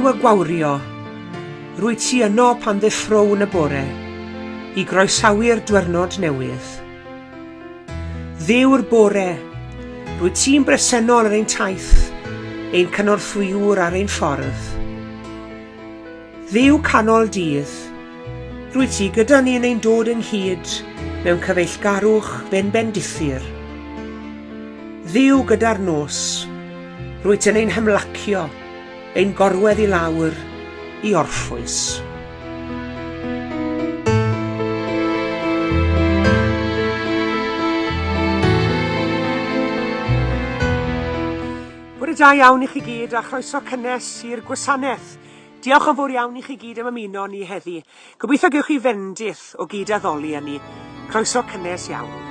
Dduw y gwawrio, rwyt ti yno pan ddeffrown y bore, i groesawu'r dwyrnod newydd. Dduw'r bore, rwyt ti'n bresennol ar ein taith, ein cynorthwywr ar ein ffordd. Dduw canol dydd, rwyt ti gyda ni yn ein dod ynghyd mewn cyfeillgarwch fe'n bendithir. Dduw gyda'r nos, Rwyt yn ein hymlacio, ein gorwedd i lawr, i orffwys. Bore da iawn i chi gyd a chroeso cynnes i'r gwasanaeth. Diolch yn fawr iawn i chi gyd am ymuno ni heddi. Gobeithio gewch chi fendith o gyd-addoli â ni. Croeso cynnes iawn.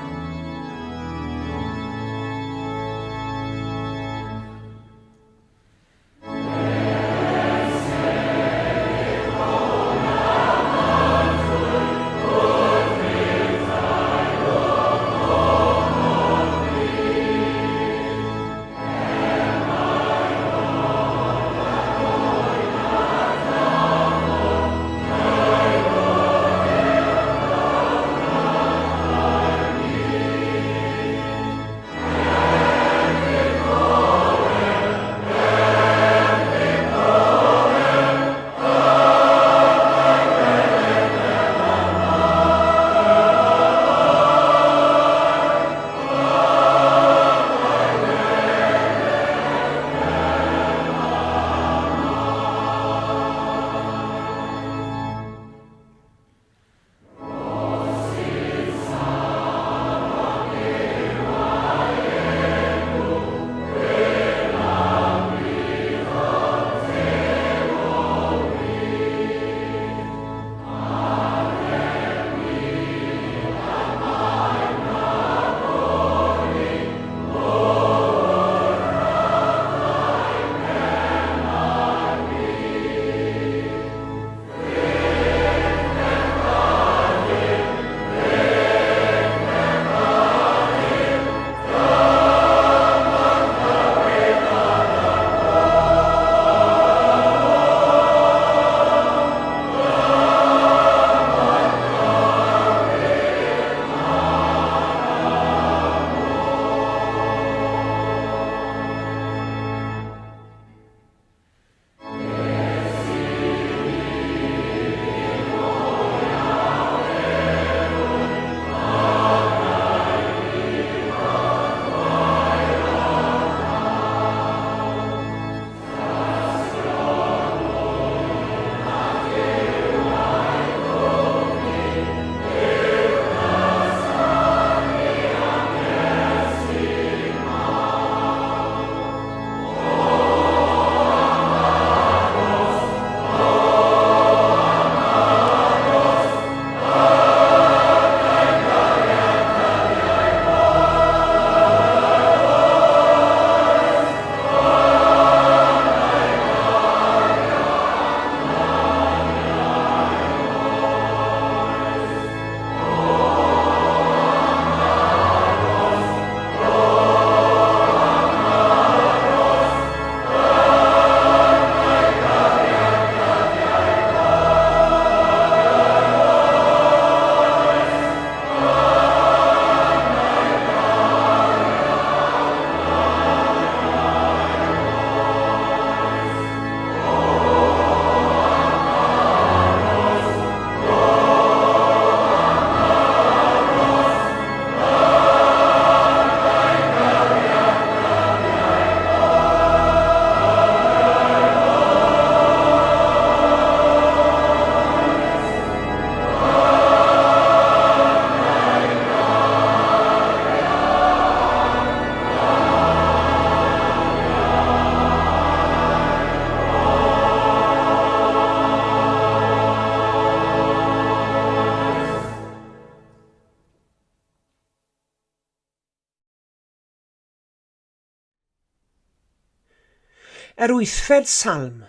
Yr wythfed salm.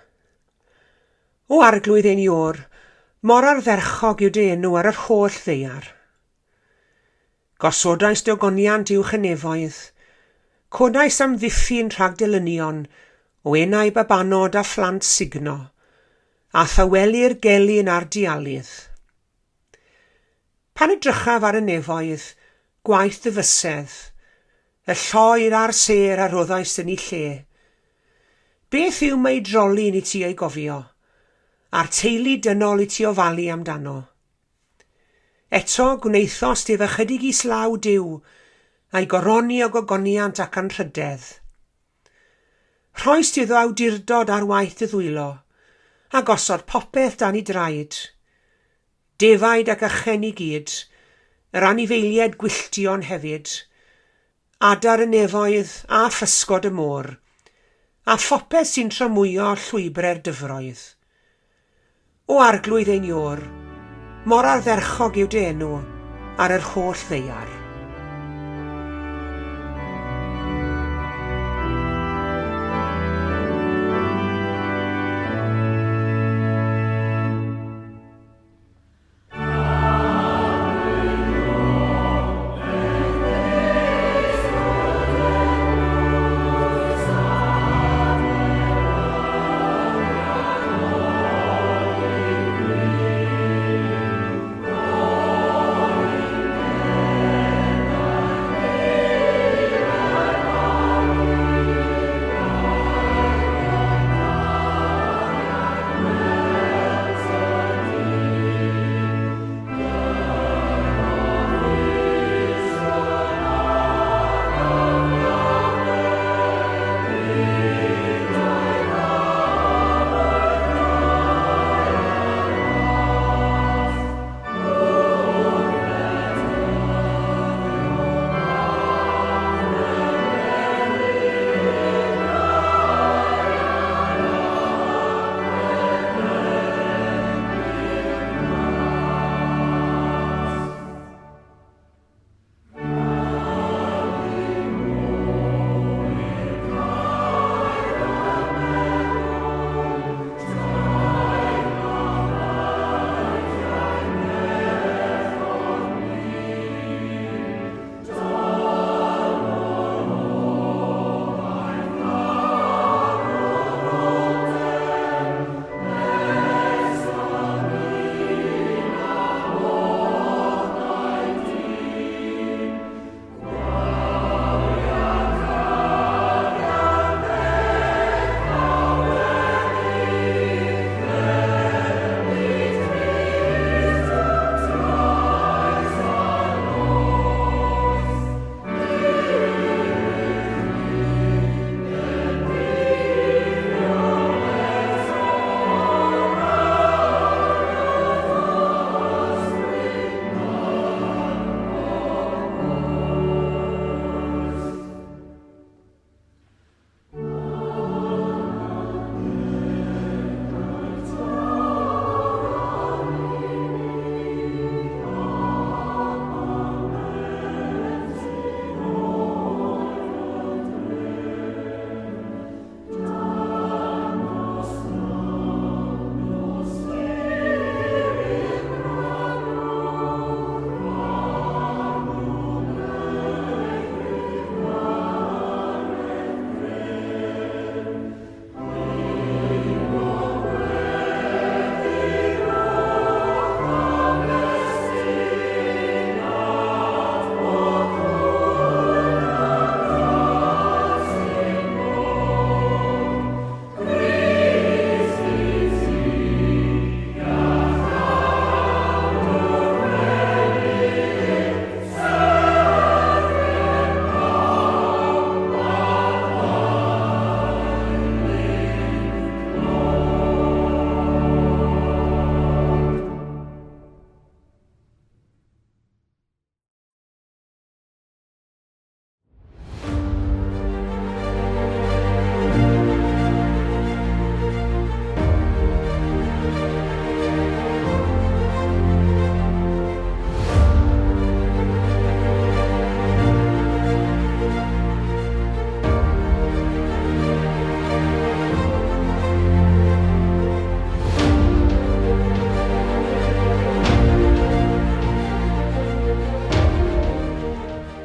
O Arglwydd ein Iôr, mor ardderchog yw dy enw ar yr holl ddaear. Gosodais dy ogoniant uwch y nefoedd, codais amddiffyn rhag dilynion. O enau babanod a phlant sugno, a thawelu'r gelyn a'r dialydd. Pan edrychaf ar y nefoedd, gwaith dy fysedd, y lloer a'r sêr a roddaist yn eu lle. Beth yw meidrolyn i ti ei gofio, a'r teulu dynol i ti ofalu amdano? Eto, gwnaethost ef ychydig islaw Duw, a'i goroni â gogoniant ac anrhydedd. Rhoist iddo awdurdod ar waith dy ddwylo, a gosod popeth dan ei draed. Defaid ac ychen i gyd, yr anifeiliaid gwylltion hefyd, adar y nefoedd a physgod y môr, a phopeth sy'n tramwyo llwybrau'r dyfroedd. O Arglwydd ein Iôr, mor ardderchog yw dy enw ar yr holl ddaear.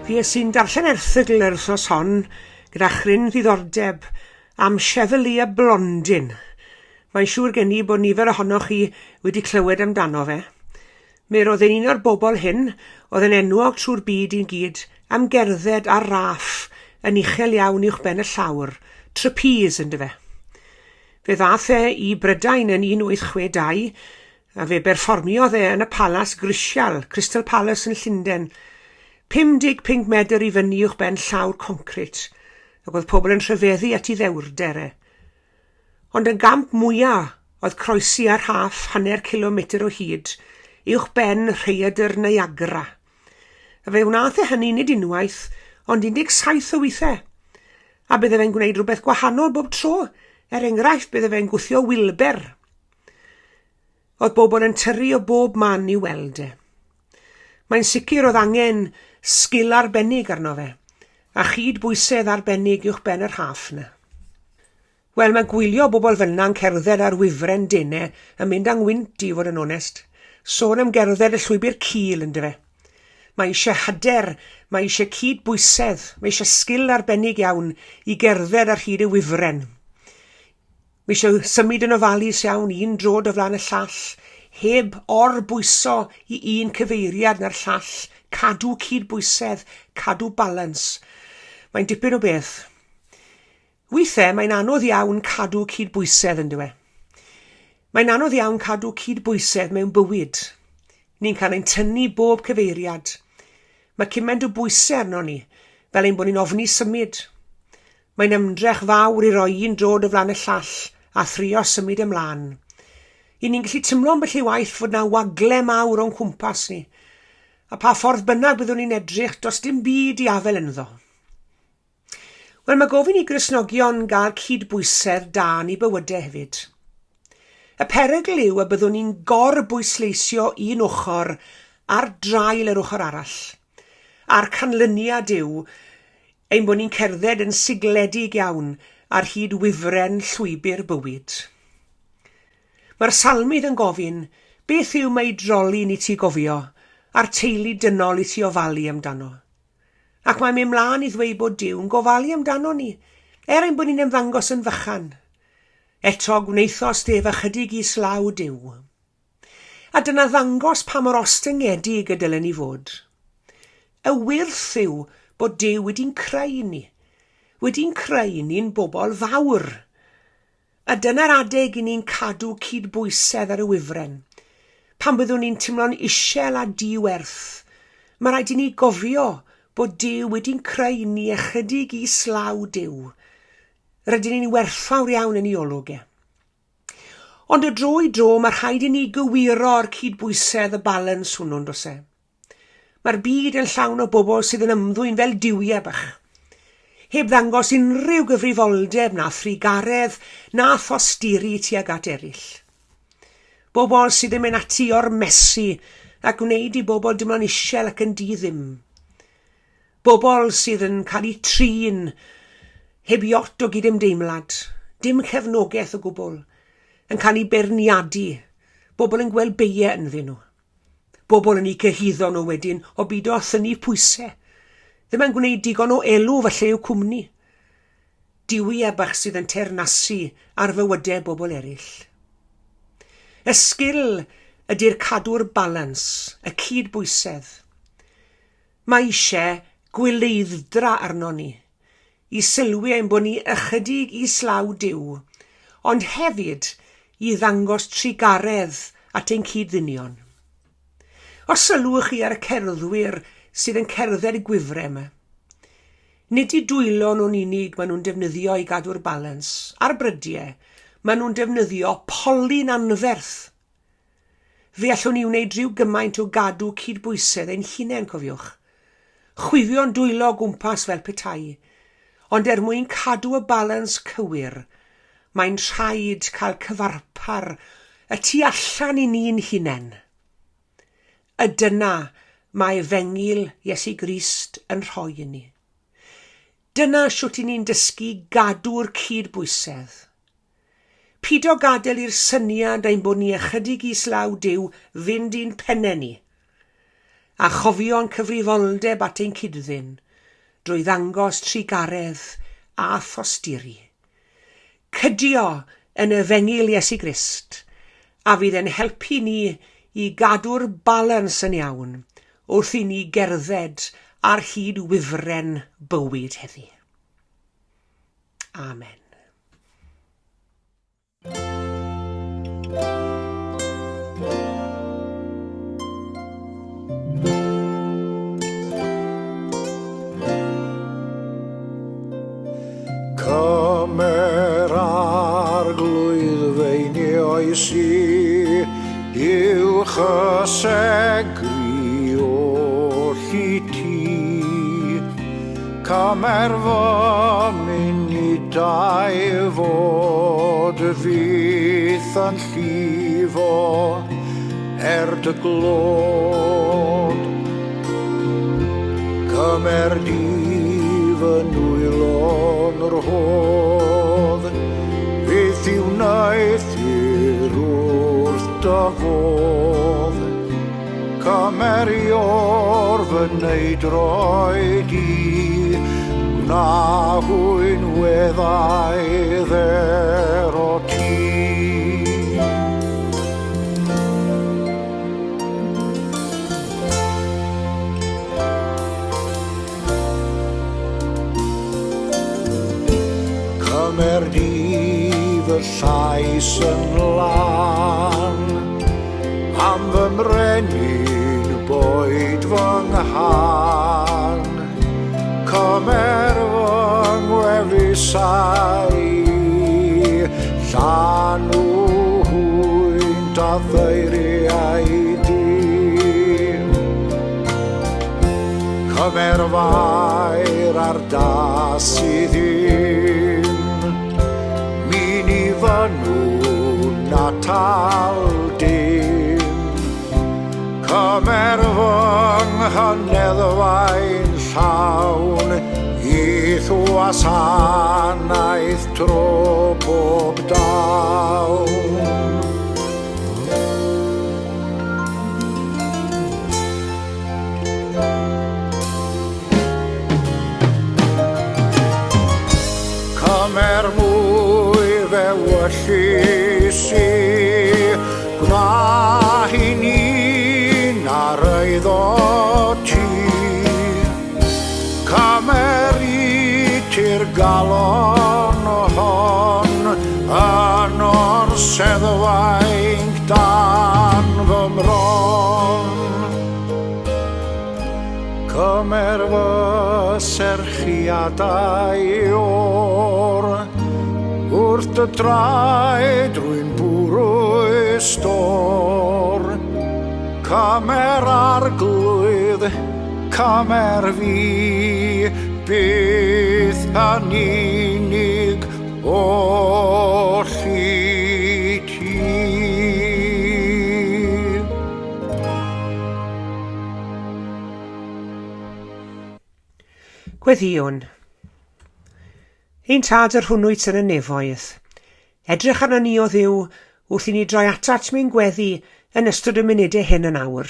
Fues i'n darllen erthygl yr wythnos hon gyda chryn ddiddordeb. am Chevalier Blondin. Mae'n siŵr gen i bod nifer ohonoch chi wedi clywed amdano fe. Mi roedd e'n un o'r bobl hyn oedd yn enwog trwy'r byd i gyd am gerdded ar raff yn uchel iawn uwch ben y llawr, trapeze yndyfe. Fe ddath e i Brydain yn 1862 a fe berfformiodd e yn y palas grisial, Crystal Palace yn Llundain, 55 medr i fyny uwch ben llawr concrit, ac oedd pobl yn rhyfeddu at ei ddewrder e. Ond y gamp mwya oedd croesi ar rhaff hanner cilometr o hyd, uwch ben rhaeadr Niagara. A fe wnaeth e hynny nid unwaith, ond 17 o weithiau. A bydde fe'n gwneud rhywbeth gwahanol bob tro, er enghraifft bydde fe'n gwthio wilber. Oedd bobl yn tyrru o bob man i weld e. Mae'n sicr oedd angen sgil arbennig arno fe, a chyd bwysedd arbennig uwch ben y rhaff 'na. Wel, mae gwylio bobl fel 'na'n cerdded ar wifren dene yn mynd â ngwynt i, fod yn onest. Sôn am gerdded y llwybr cul, yndyfe. Mae eisiau hyder, mae eisiau cyd bwysedd, mae eisiau sgil arbennig iawn i gerdded ar hyd y wifren. Mae eisiau symud yn ofalus iawn, un droed o flaen y llall, heb or-bwyso i un cyfeiriad na'r llall, cadw cyd-bwysedd, cadw balans. Mae'n dipyn o beth. Weithiau mae'n anodd iawn cadw cyd-bwysedd yn dyw e. Mae'n anodd iawn cadw cyd-bwysedd mewn bywyd. Ni'n cael ein tynnu bob cyfeiriad. Mae cymaint o bwysau arno ni, fel ein bod ni'n ofni symud. Mae'n ymdrech fawr i roi un droed o flaen y llall a thrio symud ymlaen. I ni'n gallu tymlo ambell i waith fod 'na wagle mawr o'n cwmpas ni, a pha ffordd bynnag byddwn ni'n edrych, does dim byd i afael ynddo. Wel, mae gofyn i Gristnogion gael cydbwysedd da yn eu bywydau hefyd. Y perygl yw y byddwn ni'n gor-bwysleisio un ochr ar draul yr ochr arall. A'r canlyniad yw ein bod ni'n cerdded yn sigledig iawn ar hyd wifren llwybr bywyd. Mae'r salmydd yn gofyn, beth yw meidrolyn i ti gofio, a'r teulu dynol i ti ofalu amdano? Ac mae'n mynd mlaen i ddweud bod Duw'n gofalu amdano ni, er ein bod ni'n ymddangos yn fychan. Eto gwnaethost ef ychydig islaw Duw. A dyna ddangos pa mor ostyngedig y dylen ni fod. Y wyrth yw bod Duw wedi'n creu ni, wedi'n creu ni'n bobl fawr. A dyna'r adeg i ni'n cadw cydbwysedd ar y wifren. Pan byddwn ni'n teimlo'n isel a di-werth, mae rhaid i ni gofio bod Duw wedi'n creu ni ychydig islaw Duw. Rydyn ni'n werthfawr iawn yn ei olwg e. Ond o dro i dro mae rhaid i ni gywiro'r cydbwysedd, y balans hwnnw, on'd oes e? Mae'r byd yn llawn o bobl sydd yn ymddwyn fel duwiau bach, heb ddangos unrhyw gyfrifoldeb na thrugaredd na thosturi tuag at eraill. Bobl sydd yn mynd ati i ormesu a gwneud i bobl dimlo'n isel ac yn di-ddim. Bobl sydd yn cael eu trin heb iot o gydymdeimlad, dim cefnogaeth o gwbl, yn cael eu beirniadu, bobl yn gweld beiau ynddyn nhw. Bobl yn eu cyhuddo nhw wedyn o bido â thynnu pwysau. Ddim yn gwneud digon o elw falle i'w cwmni. Duwiau bach sydd yn teyrnasu ar fywydau bobl eraill. Y sgil ydy'r cadw'r balans, y cyd-bwysedd. Mae eisiau gwyleidd-dra arnon ni, i sylwi ein bod ni ychydig islaw Duw, ond hefyd i ddangos trugaredd at ein cyd-ddynion. Os sylwch chi ar y cerddwyr sydd yn cerdded y gwifrau yma, nid i dwylo nhw'n unig maen nhw'n defnyddio i gadw'r balans, ar brydiau, maen nhw'n defnyddio polyn anferth. Fe allwn ni wneud rhyw gymaint o gadw cydbwysedd ein hunain, cofiwch. Chwifio'n dwylo o gwmpas fel petai. Ond er mwyn cadw y balans cywir, mae'n rhaid cael cyfarpar y tu allan i ni'n hunain. Y dyna mae Efengyl Iesu Grist yn rhoi i ni. Dyna shwt i ni'n dysgu gadw'r cydbwysedd. Pido gadael i'r syniad ein bod ni ychydig islaw Duw fynd i'n penne ni. A chofio'n cyfrifoldeb at ein cyd-ddyn drwy ddangos trugaredd a thosturi. cydio yn Efengyl Iesu Grist, a fydd e'n helpu ni i gadw'r balans yn iawn wrth i ni gerdded ar hyd wifren bywyd heddi. Amen. Cymer arglwydd feinioes i, i'w chysegru oll i ti. Cymer fy munudau fod fyth yn llifo er dy glod. Cymer di fy nwylo'n rhodd, fyth i wneuthur wrth dy fodd. Cymer ior fy neidroed i, gwna hwy'n weddaidd er o ti. Cymer di fy llais yn lân, am fy mrenin boed fy nghân. Cymer fy ngwefusau i, llanw hwynt a theiriau di. Cymer fair ar das i ddim, mi ni fynwn atal dim. Cymer fy nghyneddfa'n llawn, i'th wasanaeth tro pob dawn. Cymer mwy fewyllys i, gwna hi'n un ar eiddo ti. Cymer i ti'r galon hon, yn o'r seddfainc dan fy mron. Cymer fy serchiadau o'r, wrth dy draed rwy'n bwrw stôr. Cymer arglwydd, cymer fi, byth yn unig oll i ti. Gweddïwn. Ein Tad yr hwnnw wyt yn y nefoedd, edrych arnon ni, O Dduw, wrth i ni droi atat mewn gweddi yn ystod y munudau hyn yn awr.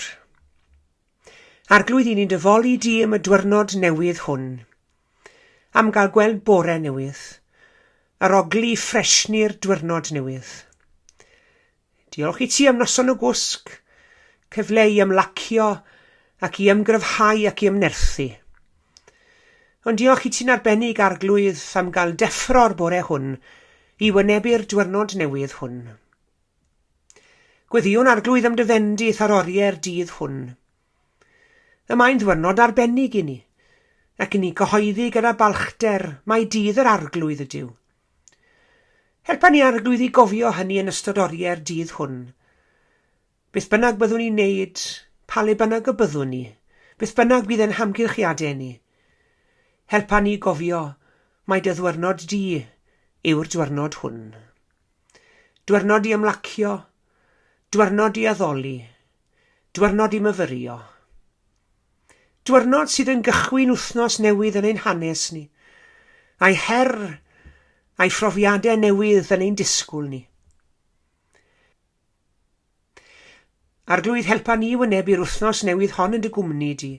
Arglwydd, i ni'n dyfoli di am y dwyrnod newydd hwn, am gael gweld bore newydd, arogli ffresni'r dwyrnod newydd. Diolch i ti am noson o gwsg, cyfle i ymlacio ac i ymgryfhau ac i ymnerthu. Ond diolch i ti'n arbennig, Arglwydd, am gael deffro'r bore hwn i wynebu'r dwyrnod newydd hwn. Gweddïwn, Arglwydd, am dy fendith ar oriau'r dydd hwn. Y mae'n ddwyrnod arbennig i ni, ac i ni gyhoeddi gyda balchder mai dydd yr Arglwydd ydyw. Helpa ni Arglwydd i gofio hynny yn ystod oriau'r dydd hwn. Beth bynnag byddwn ni'n neud, pa le bynnag y byddwn ni, beth bynnag bydd ein hamgylchiadau ni, helpa ni gofio mai dy ddwyrnod di yw'r dwyrnod hwn. Dwyrnod i ymlacio, dwyrnod i addoli, dwyrnod i myfyrio. Dwyrnod sydd yn gychwyn wythnos newydd yn ein hanes ni, a'i her a'i phrofiadau newydd yn ein disgwyl ni. Arglwydd, helpa ni wynebu'r wythnos newydd hon yn dy gwmni di.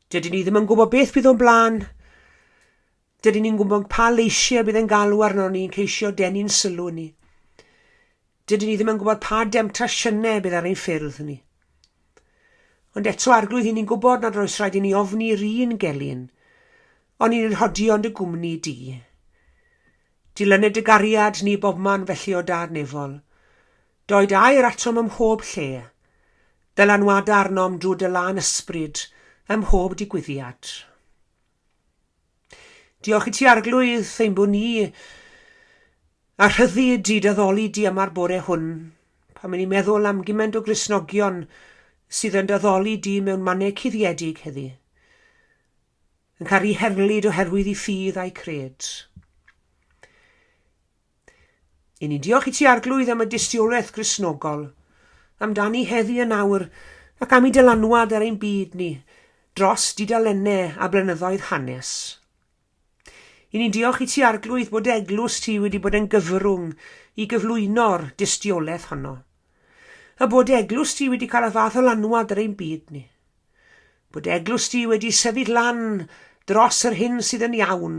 Dydyn ni ddim yn gwybod beth bydd o'n blaen. Dydyn ni'n gwybod pa leisiau bydd yn galw arno ni'n ceisio denu'n sylw ni. Dydyn ni ddim yn gwybod pa demtasiynau bydd ar ein ffyrdd ni. Ond eto, Arglwydd, i ni'n gwybod nad oes rhaid i ni ofni'r un gelyn, ond ni'n rhodio yn dy gwmni di. Dilyned dy gariad ni bobman felly o Dad nefol. Doed air atom ym mhob lle. Dylanwada arnom drwy dy lân ysbryd ym mhob digwyddiad. Diolch i ti Arglwydd ein bod ni a rhyddid i d'addoli di yma'r bore hwn, pan ni'n meddwl am gymaint o Gristnogion sydd yn d'addoli di mewn mannau cuddiedig heddi. Yn cael eu herlid oherwydd eu ffydd a'u cred. I ni'n diolch i ti Arglwydd am y dystiolaeth Gristnogol, amdani heddi yn awr ac am ei dylanwad ar ein byd ni dros dudalennau a blynyddoedd hanes. I ni'n diolch i ti Arglwydd bod eglwys ti wedi bod yn gyfrwng i gyflwyno'r dystiolaeth honno, a bod eglwys ti wedi cael y fath ddylanwad ar ein byd ni. Bod eglwys di wedi sefyll lan dros yr hyn sydd yn iawn,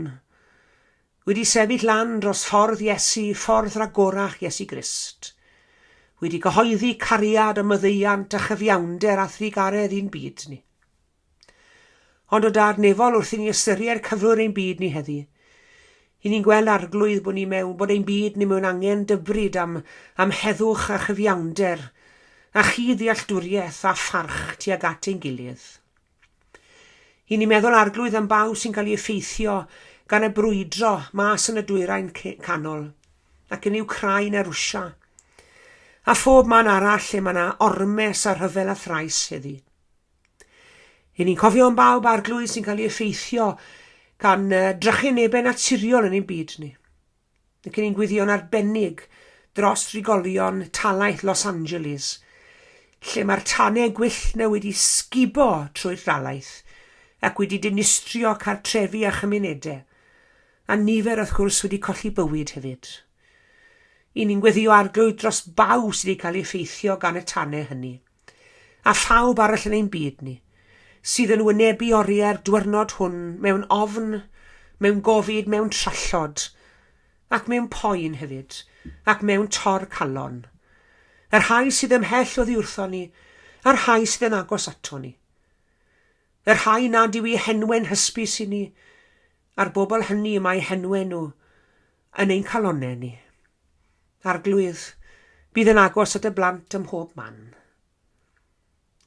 wedi sefyll lan dros ffordd Iesu, ffordd ragorach Iesu Grist, wedi cyhoeddi cariad a maddeuant a chyfiawnder a thrugaredd i'n byd ni. Ond o Dad nefol, wrth i ni ystyried cyflwr ein byd ni heddi, i ni'n gweld Arglwydd bod ni mewn, bod ein byd ni mewn angen dybryd am, am heddwch a chyfiawnder, a chyd-ddealltwriaeth a pharch tuag at ein gilydd. I ni'n meddwl Arglwydd am bawb sy'n cael ei effeithio gan y brwydro mas yn y dwyrain canol, ac yn Wcráin a Rwsia, a phob man arall lle mae yna ormes a rhyfel a thrais heddi. I ni'n cofio am bawb Arglwydd sy'n cael ei effeithio gan drychinebau naturiol yn ein byd ni. Ac ni'n gweddïo'n arbennig dros drigolion talaith Los Angeles, lle mae'r tanau gwyllt 'na wedi sgubo trwy'r dalaith ac wedi dinistrio cartrefi a chymunedau, a nifer wrth gwrs wedi colli bywyd hefyd. I ni'n gweddïo Arglwydd dros bawb sydd wedi cael ei effeithio gan y tanau hynny, a phawb arall yn ein byd ni, sydd yn wynebu oriau'r dwyrnod hwn mewn ofn, mewn gofid, mewn trallod, ac mewn poen hefyd, ac mewn tor calon. Y rhai sydd ymhell oddi wrthon ni, a'r rhai sydd yn agos ato ni. Y rhai nad yw eu henwe'n hysbys i ni, a'r bobl hynny y mae henwe nhw yn ein calonnau ni. Arglwydd, bydd yn agos at y blant ym mhob man.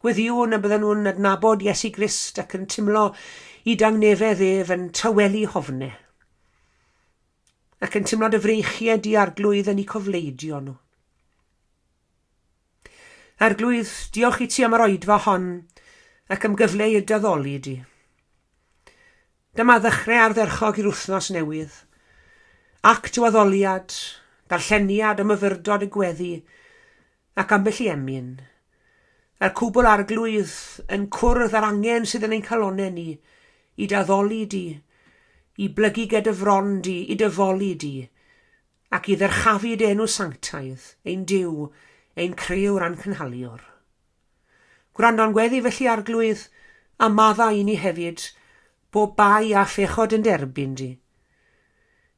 Gweddïwn y bydden nhw'n adnabod Iesu Grist ac yn timlo i dangnefedd ef yn tawelu hofne, ac yn timlo dy freichiau di Arglwydd yn eu cofleidio nhw. Arglwydd, diolch i ti am yr oedfa hon ac am gyfle i'r daddoli di. Dyma ddechrau ardderchog i'r wythnos newydd. Act o addoliad, darlleniad a myfyrdod y gweddi, ac ambell i emyn. A'r cwbl Arglwydd yn cwrdd â'r angen sydd yn ein calonnau ni, i d'addoli di, i blygu ger dy fron di, i dy foli di, ac i ddyrchafu dy enw sanctaidd, ein Duw, ein Crëwr a'n Cynhaliwr. Gwrando'n gweddi felly, Arglwydd, a maddau i ni hefyd, bob bai a phechod yn derbyn di.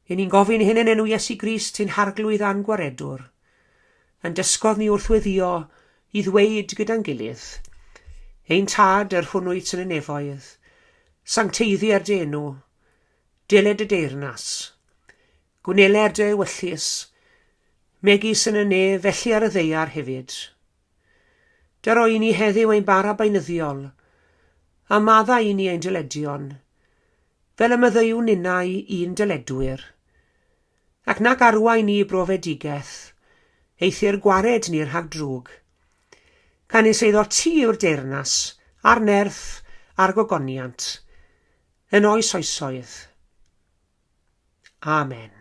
I ni'n gofyn hyn yn enw Iesu Grist, ein Harglwydd a'n Gwaredwr. Yn dysgodd ni wrth weddio i ddweud gyda'n gilydd, Ein Tad, yr hwn wyt yn y nefoedd, sancteiddier dy enw, deled dy deyrnas, gwneler dy ewyllys, megis yn y nef felly ar y ddaear hefyd. Dyro i ni heddiw ein bara beunyddiol, a maddau i ni ein dyledion, fel y maddeuwn ninnau i'n dyledwyr. Ac nac arwain ni i brofedigaeth, eithr gwared ni rhag drwg. Canys eiddo ti yw'r deyrnas, a'r nerth, a'r gogoniant, yn oes oesoedd. Amen.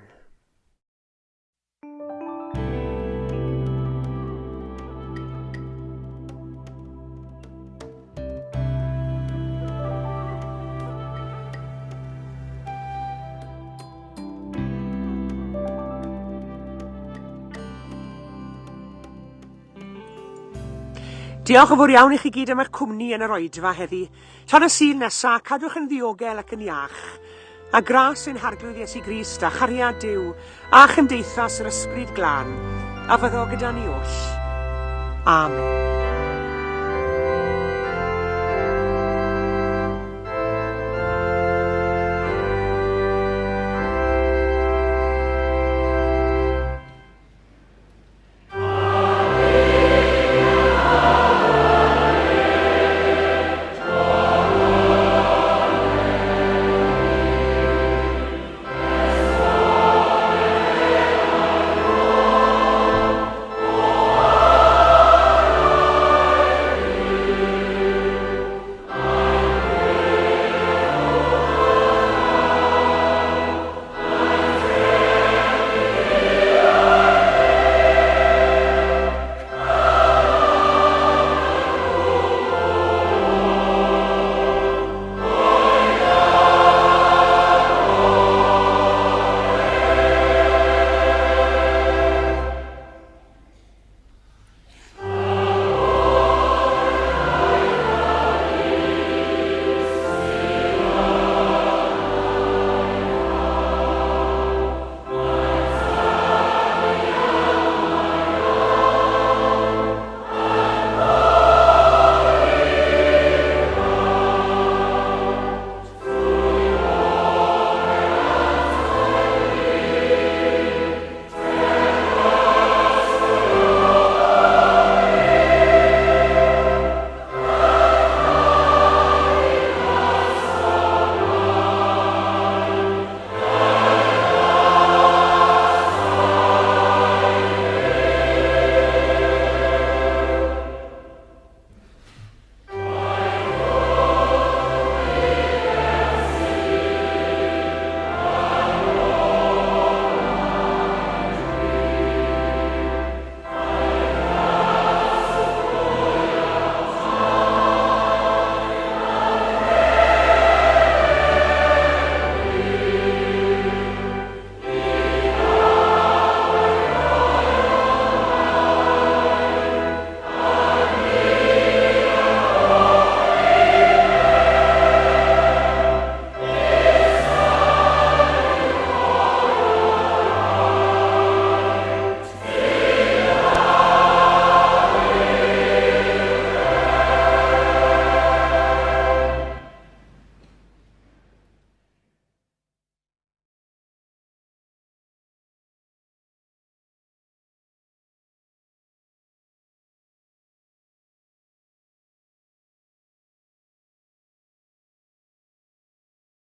Diolch yn fawr iawn i chi gyd am eich cwmni yn yr oedfa heddi. Tan y Sul nesa, cadwch yn ddiogel ac yn iach. A gras ein Harglwydd Iesu Grist a chariad Duw a chymdeithas yr Ysbryd Glân a fyddo gyda ni oll. Amen.